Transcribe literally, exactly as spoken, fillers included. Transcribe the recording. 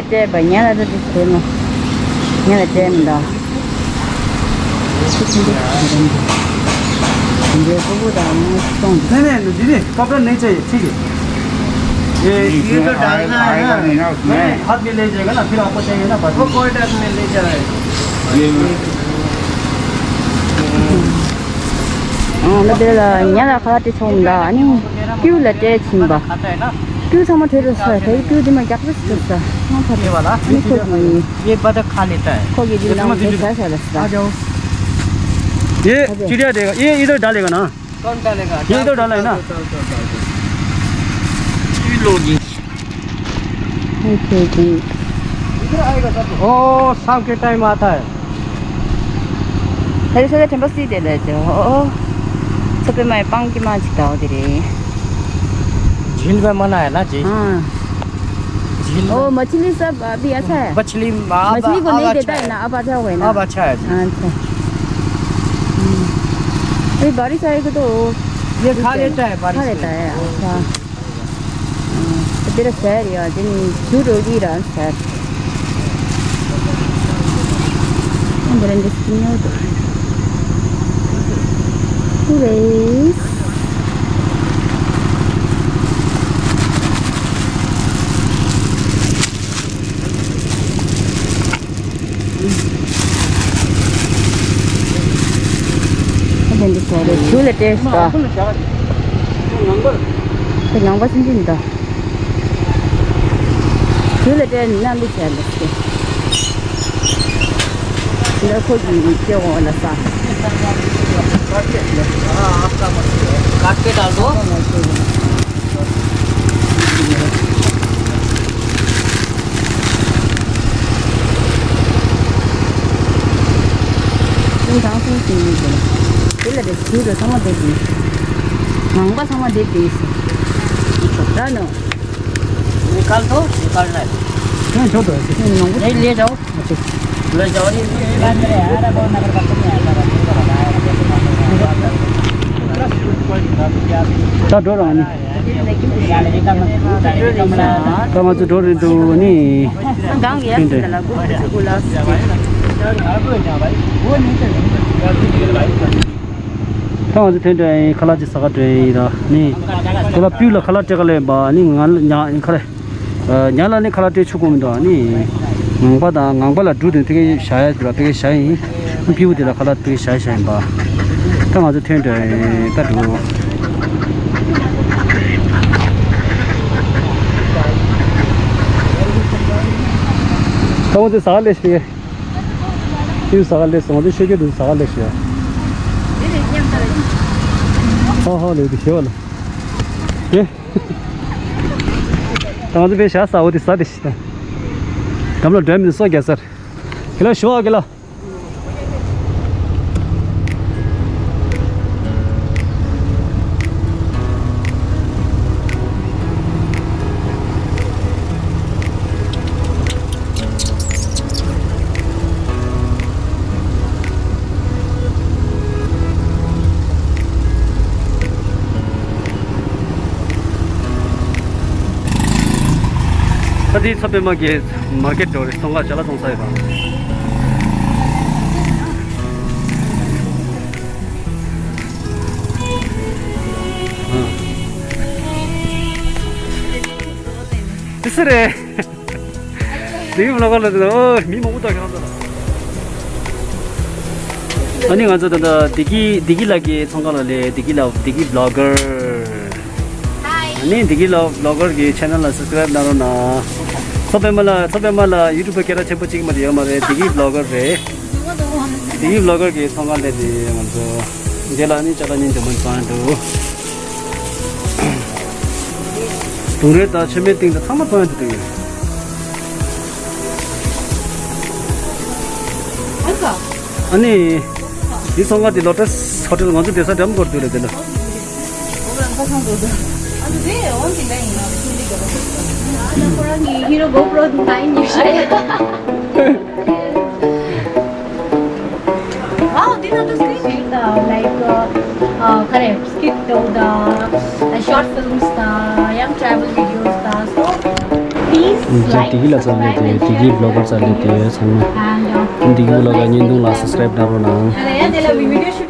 སྤྲད་པ་ཉལ་ལ་ད་དེ་བྱས་ནོ། ཉལ་ལ་སྤྲད་མི་འདུག་འདི་ཁོ་བོ་དང་མོ་སོང་། नहीं, नहीं, दीदी, कपड़ा नहीं चाहिए, ठीक है। ये, ये तो डालना है ना। नहीं, हाथ में ले जाएगा ना, फिर आपको चाहिए ना, वो कोई डर नहीं, ले जाए। ये ཨང་། ལ་དེ་ལ་ཉལ་ལ་ཁ་ལག་སྤྲད་ཆོག་མི་འདུག་ཨ་ནི་ཀིའུ་ལ་སྤྲད་ཕྱིན་པ། ཀིའུ་ཚང་མ་ཐོལ་ར་ས། དེ་ཀིའུ་དེ་མ་རྒྱག་པ་ཞིག་ཐོལ་ས། ང་ཕ་དེ་ཨ་ནི་ཁོ་གི ये बड़ा खा लेता है। ཁོ་གི་དེ་ནང་དེ་ས་ས་ལ་ས། ये चिड़िया देगा, ये इधर डालेगा ना। कौन डालेगा? ये इधर डालना है ना? डाल दो, डाल दो, डाल दो। ये लो जी। ओके जी। इधर आएगा सब। ओ, शाम के टाइम आता है। ད་རེས་ས་ཆ་དྲན་པ་སྲིད་དེ་ལས་ཅོ། ཨོ། ཚོ་པའི་མའི་པང་ཀི་མ་ཅིག་དའོ་དེ་རེད། झील में मना है ना जी? हाँ। झील में। ओ, मछली सब अभी अच्छा है? मछली अब, मछली को अब नहीं अच्छा देता है है। ना, अब अच्छा हुआ है ना? अब अच्छा है जी। अच्छा। हम्म। अभी बारिश आएगा तो ये खा लेता है बारिश खा में। लेता है, अच्छा। ཨ། དེ་ར་ཟེར་ཡ་དེ་ནི་ཇུ་རོ་གི་ར་ཟེར། འདི་ར་འདི་སྐྱིད་ཉོ་དོ། ཀུ་རེས། ཨ་དེ་འདི་ཟེར་རེད། ཇུ་ལ་ཏེ་ཟེར། དེ་ངང་པ་སེམས་ཅན་འདི། དེ་ལ་བལྟས་ནས་གནམ་འདི་བྱས་ལ་སྟེ། འདི་ཁོ་གི་སྐྱེ་བོ་ལ་ས། काट के डाल दो। ཁྱེད་རང་སེམས་ཤིང་ཡིན་ཟེར། དེ་ལ་རེ་ཞུ་རེ་ཚང་མ་བསྡད་ཀྱི། ངང་པ་ཚང་མ་བསྡད་དེ་ཟེར། ད་ནོ། निकाल दो, निकालना है। नहीं, छोड़ दो ऐसे। नहीं, ले जाओ। अच्छा। ले जाओ। ད་འགྲོ་རང་ནི། ད་ང་ཚོ་འགྲོ་རེད་འདུག་ནི། གང་ཡ་ལ་གུ་གུ་ལ། ད་ང་ཚོ་ཐོན་འགྲོ་ཡིན། ཁ་ལག་ཅིག་ཟ་ག་འགྲོ་ཡིན་ར་ནི། ཁོ་ལ་སྤུས་ལ་ཁ་ལག་སྤྲད་ག་ལས་པ་ནི། ང་ལ་ཉ་ཁ་རེ། ཉ་ལ་ནི་ཁ་ལག་སྤྲད་ཆོག་གོ་མི་འདུག་ནི། ངང་པ་དང་ངང་པ་ལ་འབྲུ་དང་ཕ་གི་བཞག་ཡ་ཟེར་བ་ཕ་གི་བཞག་ཡིན། སྤུས་དེ་ལ་ཁ་ལག་ཕ་གི་བཞག་བཞག་ཡིན་པ། ད་ང་ཚོ་ཐོན་འགྲོ་ཡིན། ད་འགྲོ། ད་ང་ཚོ་ཟ་ག་ལས་ཤིག་ཡུལ་ཟ་ག་ལས་སོང་དེ་ཤེས་ཀྱི་འདུག་ཟ་ག་ལས་ཤེས། ཧ་ཧ་ལས་དེ་ཤེས་བ་ལ། དེ། ད་ང་ཚོ་པའི་ཤ་ཟ་འོ་དེ་ཟ་དེ་ཤི་ད། འགྲམ་ལ་འགྲམ་མི་སོ་རྒྱ་སར། གི་ལ་ཤི་བ་གི་ལ། ད་དེའི་ཚོ་པད་མ་གི་མར་ཀེ་ཊི་འགྲོ་རེད། སོང་ག་ཅ་ལག་གཏོང་ས་ཡོད་པ། དེ་སུ་རེད། དེ་གི་བི་ལོག་གར་ལ་དེ་ཨོ་མི་མང་པོ་དག་གི་ཧང་ད། ཨ་ནི་ང་ཚོ་ད་ལྟ་བདེ་སྐྱིད་བདེ་སྐྱིད་ལགས་ཀྱི་ཚོང་ཁང་ལ་སླེབས། བདེ་སྐྱིད་ལགས། བདེ་སྐྱིད་བི་ལོག་གར། ཨ་ནི་བདེ་སྐྱིད་ལགས་བི་ལོག་གར་གྱི་ཆེ་ནལ་ལ་སབ་སི་ཀ་རེབ་གནང་རོགས་གནང་། ཚོ་པད་མ་ལགས། ཚོ་པད་མ་ལགས་ཡུ་ཊུབ་པ་སྐད་གྲགས་ཆེན་པོ་གཅིག་མ་རེད། ཡོད་མ་རེད། བདེ་སྐྱིད་བི་ལོག་གར་རེད། བདེ་སྐྱིད་བི་ལོག་གར་གྱི་ཚོང་ཁང་སླེབས་ཏེ་ང་ཚོ། འདི་ལ་ནི་ཅ་ལག་ཉིན་དུ་མ་བཙོང་འདུག་དུང་རེ་དང་མཆོད་མེ་ཏིང་དང་ཚང་མ་བཙོང་ཡ་འདུག་ཨ་ནི། འདི་ཚོང་ཁང་འདི་ལོ་ཊས་ཧོ་ཊེལ་ང་ཚོ་བསྡད་ས་འགྲམ་སྐོར་འདུག་རེད་དེ་ལ། ཁོ་རང་གི་ཧི་རོ་གོ་པྲོ་དང་ཡིན་ནི་ཤེས། Wow, these are the skits. Like, uh, uh, correct, skit དང་། short films དང་། ཡང་travel videos དང་། So, རྒྱ་དེ་གི་ལ་ཙམ་ལས་དེ་དེ་གི་བི་ལོག་གར་ཙམ་ལས་དེ་ཚང་མ་དེ་གི་ལ་ག་བརྙན་ཐུང་ལ་སབ་སི་ཀ་རེབ་གནང་རོགས་གནང་།